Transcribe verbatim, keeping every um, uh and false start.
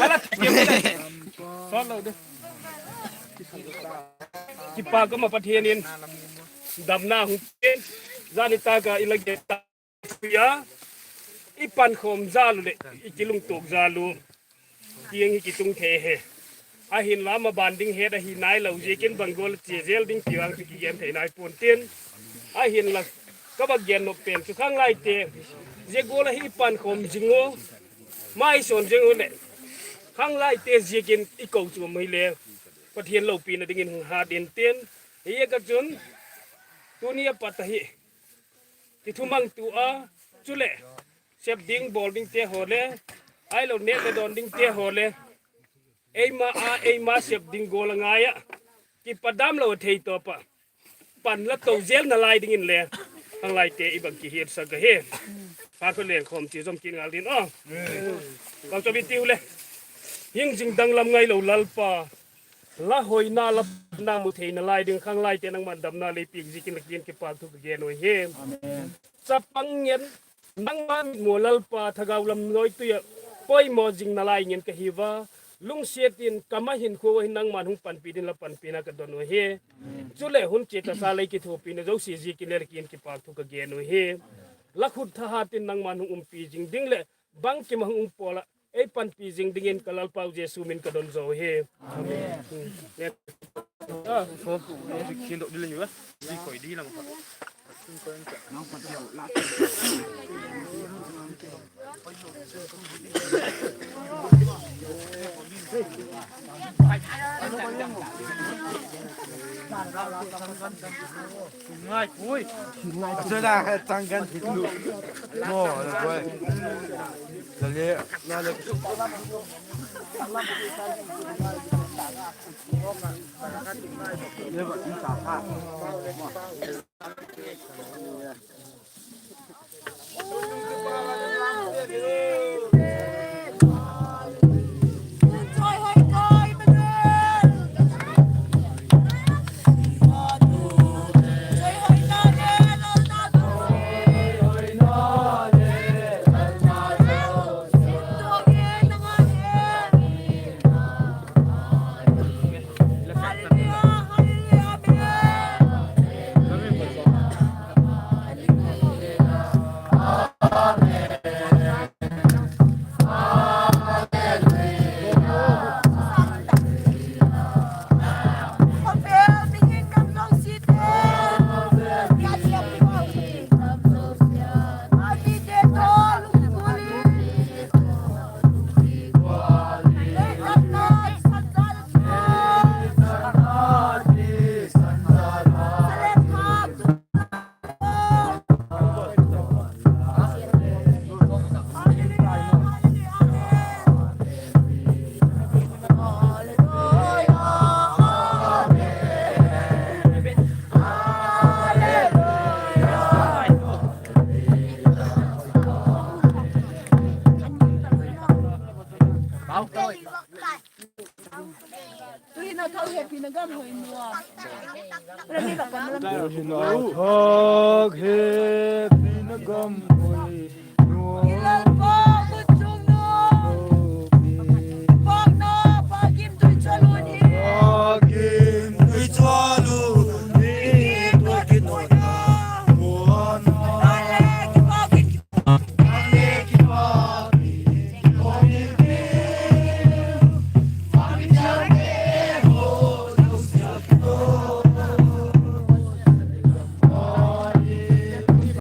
Ala thiam. Sawt lo de. Kipak um a Pathian in damna hung pia'n, zani tak a i la gen ta pui a, i pankhawm zal u leh i kilungtuak zal u tiang hi kitung thei hi. Ahinla maban ding het ahi nai lo ziakin bang gual chia zel ding ti vang chu kigen thei nai pua'n tin, ahinla ka va gen nop pen chu khanglaite zia gual ahi i pankhawm zing u, mai sawn zing u leh khanglaite ziakin i kochuam hile Pathian lopina dingin hung hat intin, hi a ka chun tuni a pat ahi, kithumangtu a, chuleh sep ding bawl dingte haw le, ahilo nêk le dawn dingte haw le, eima a eima sep ding gual a ngai ah, kipadam lo a thei tawp ah, pan la to zel nalai dingin le khanglaite i bang kihiatsak ahi. Pha kha lengkhawm chia zom kit ngal ding aw. Bang chawi tiu le, hing zing danglam ngailo Lalpa, la hoina la na mu theina lai ding khanglaite nangma'n damna lei piak ziakin la kiang in kipakthu ka gen u hi. Chapang ngen, nangma mitmu Lalpa, thagau lam nawitui ah poimaw zing nalai ngen ka hi ua, lungsiat in kam a hinkhua ah hin nangma'n hung panpi dingin la panpina ka don u hi. Chuleh hun chia tasa lei kithuapina zosia ziakin le la kiang in kipakthu ka gen u hi. La khut thahat in nangma'n hung umpi zing ding leh bangkim ah hung um pawl ah ei panpi zing dingin ka Lalpau Jesu min ka don zaw hi. Tu'hin a thak hepina gam hoi mua. Tu'hin a thak hepina gam hoi